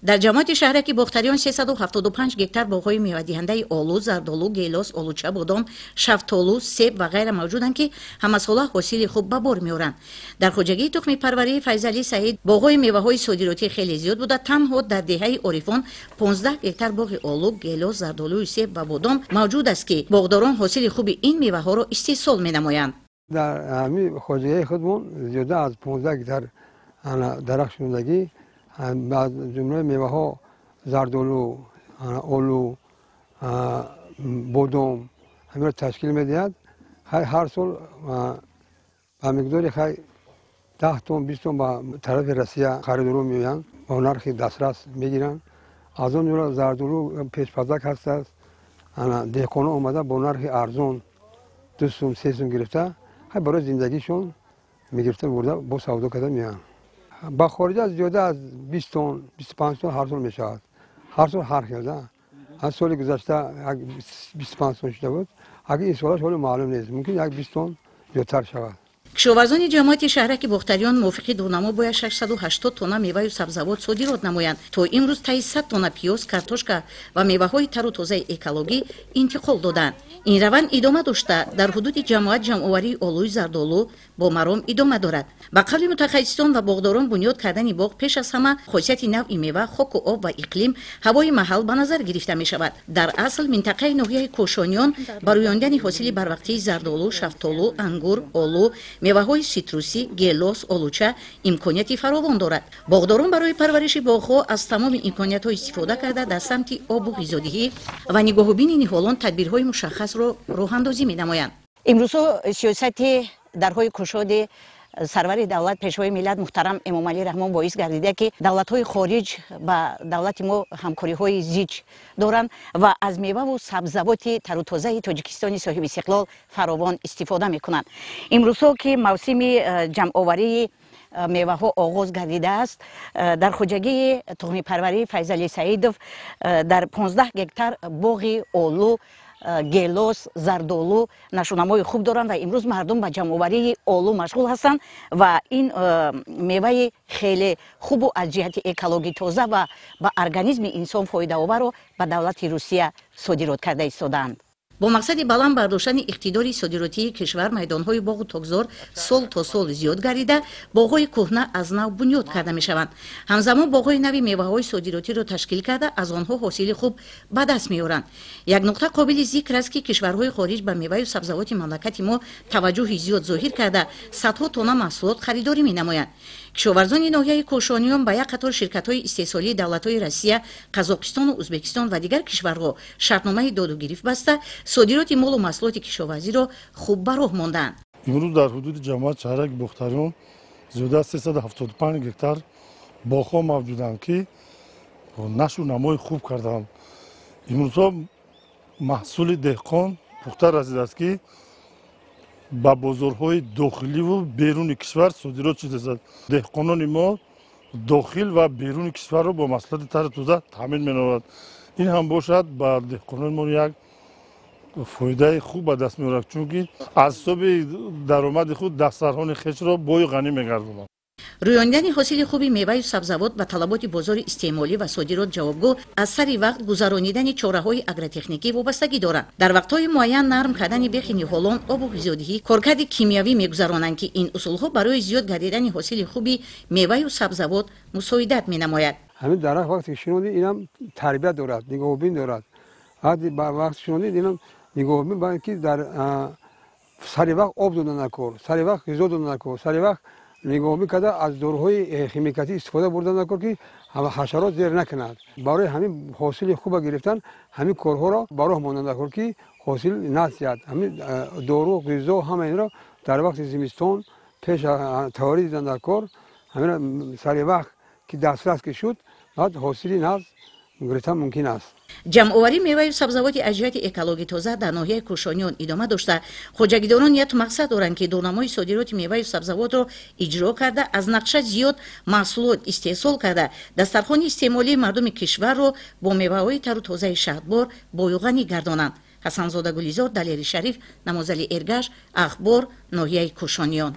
Дар ҷамоати шаҳраки Бохтариён 375 гектар боғҳои мевадиҳандаи олу, зардолу, гелос, олуча, бодом, шафтолу, себ ва ғайра мавҷуданд, ки ҳамасола ҳосили хуб ба бор меоранд. Дар хоҷагии тухмипарварии Файзалӣ Саид боғҳои меваҳои содиротӣ хеле зиёд буда, танҳо дар деҳаи Орифон 15 гектар боғи олу, гелос, зардолую себ ва бодом мавҷуд аст, ки боғдорон ҳосили хуби ин меваҳоро истеҳсол менамоянд. Дар ҳамин хоҷагии худмон зиёда аз 15 гектар дарахт шунидагӣ, аз ҷумлаи меваҳо зардолу, олу, бодом ҳаминро ташкил медиҳад. Ҳар сол ба миқдори 10 тон, 20 тон ба тарафи Россия харидорон меоянд, бо нархи дастрас мегиранд. Аз он ҷумла зардолу пешпазак ҳастааст. Деҳқонон омада бо нархи арзон 2 сум, 3 сум гирифта, барои зиндагишон мегирифта бурда бо савдо карда меоянд. Ба хориҷа зиёда аз 20 тон, 25 тон ҳар сол мешавад. Ҳар сол ҳар хел. Аз соли гузашта 25 тон шуда буд, агар ин солаш ҳоло маълум нест, мумкин як 20 тон зиёдтар шавад. Кишоварзони ҷамоати шаҳраки Бохтариён мувофиқи дурнамо бояд 680 тонна меваю сабзавот содирот намоянд. То имрӯз таи 100 тонна пиёз, картошка ва меваҳои тару тозаи экологӣ интиқол доданд. Ин раванд идома дошта, дар ҳудуди ҷамоат ҷамъоварии олуи зардолу бо маром идома дорад. Ба қавли мутахассисон ва боғдорон, бунёд кардани боғ пеш аз ҳама хосияти навъи мева, хоку об ва иқлим, ҳавои маҳал ба назар гирифта мешавад. Дар асл минтақаи ноҳияи Кошониён ба рӯёндани ҳосили барвақтии зардолу, шафтолу, ангур, олу, меваҳои ситрусӣ, гелос, олуча имконияти фаровон дорад. Боғдорон барои парвариши боғҳо аз тамоми имкониятҳо истифода карда, дар самти обу ғизодиҳӣ ва нигоҳубини ниҳолон тадбирҳои мушаххасро роҳандозӣ менамоянд. Имрӯзҳо сиёсати дарҳои кушоди сарвари давлат, пешвои миллат муҳтарам Эмомалӣ Раҳмон боис гардида, ки давлатҳои хориҷ ба давлати мо ҳамкориҳои зич доранд ва аз меваву сабзавоти тару тозаи Тоҷикистони соҳиби истиқлол фаровон истифода мекунанд. Имрӯзҳо, ки мавсими ҷамъоварии меваҳо оғоз гардидааст, дар хоҷагии тухмипарварии Файзалӣ Саидов дар 15 гектар боғи олу, гелос, зардолу нашунамои хуб доранд ва имрӯз мардум ба ҷамъоварии олу машғул ҳастанд ва ин меваи хеле хубу аз ҷиҳати экологӣ тоза ва ба организми инсон фоидаоварро ба давлати Русия содирот карда истодаанд. Бо мақсади баланд бардоштани иқтидори содиротии кишвар, майдонҳои боғу токзор сол то сол зиёд гардида, боғҳои кӯҳна аз нав бунёд карда мешаванд. Ҳамзамон боғҳои нави меваҳои содиротиро ташкил карда, аз онҳо ҳосили хуб ба даст меоранд. Як нуқта қобили зикр аст, ки кишварҳои хориҷ ба меваю сабзавоти мамлакати мо таваҷҷӯҳи зиёд зоҳир карда, садҳо тонна маҳсулот харидорӣ менамоянд. Кишоварзони ноҳияи Кошониён ба як қатор ширкатҳои истеҳсолии давлатҳои Россия, Қазоқистону Ӯзбекистон ва дигар кишварҳо шартномаи додугирифт баста, содироти молу маҳсулоти кишоварзиро хуб ба роҳ мондаанд. Имрӯз дар ҳудуди ҷамоат шаҳраки Бохтариён зиёда аз 375 гектар боғҳо мавҷуданд, ки нашу намои хуб карданд. Имрӯзҳо маҳсули деҳқон пухта расидааст, ки ба бозорҳои дохиливу беруни кишвар содирот шудааст. Деҳқонони мо дохил ва беруни кишварро бо маҳсулоти тару тоза таъмин менамояд. Ин ҳам бошад, ба деҳқонони мо як фоидаи хуб ба даст меорад, чунки аз ҳисоби даромади худ дастархони хешро бою ғанӣ мегардонад. Рӯёнидани ҳосили хуби меваю сабзавот ба талаботи бозори истеъмолӣ ва содирот ҷавобгӯ аз сари вақт гузаронидани чораҳои агротехникӣ вобастагӣ дорад. Дар вақтҳои муайян нарм кардани бехи ниҳолон, обу ғизодиҳӣ, коркарди кимиёвӣ мегузаронанд, ки ин усулҳо барои зиёд гардидани ҳосили хуби меваю сабзавот мусоидат менамояд. Ҳамин дарахт вақте шинонӣ, инам тарбият дорад, нигоҳубин дорад. Вақте шинонӣ, инам нигоҳубин бояд, ки дар сари вақт об дода накор, сари вақт ғизо дода накор, сари вақт нигоҳубин карда, аз доруҳои химикатӣ истифода бурда накор, ки ҳашарот зер накунад. Барои ҳамин ҳосили хуба гирифтан ҳамин корҳоро ба роҳ монда накор, ки ҳосил насиҳад. Ҳамин дору, ғизо, ҳама инро дар вақти зимистон пеш таварӣ дидан дар кор. Ҳаминро сари вақт ки дастрас ки шуд, баъд ҳосили нағз гирифтан мумкин аст. Ҷамъоварии меваю сабзавоти аз ҷиҳати экологӣ тоза дар ноҳияи Кӯшониён идома дошта, хоҷагидорон нияту мақсад доранд, ки дурнамои содироти меваю сабзавотро иҷро карда, аз нақша зиёд маҳсулот истеҳсол карда, дастархони истеъмолии мардуми кишварро бо меваҳои тару тозаи шаҳдбор бою ғанӣ гардонанд. Ҳасанзода Гулизор, Далери Шариф, Намозали Эргаш, Ахбор, ноҳияи Кӯшониён.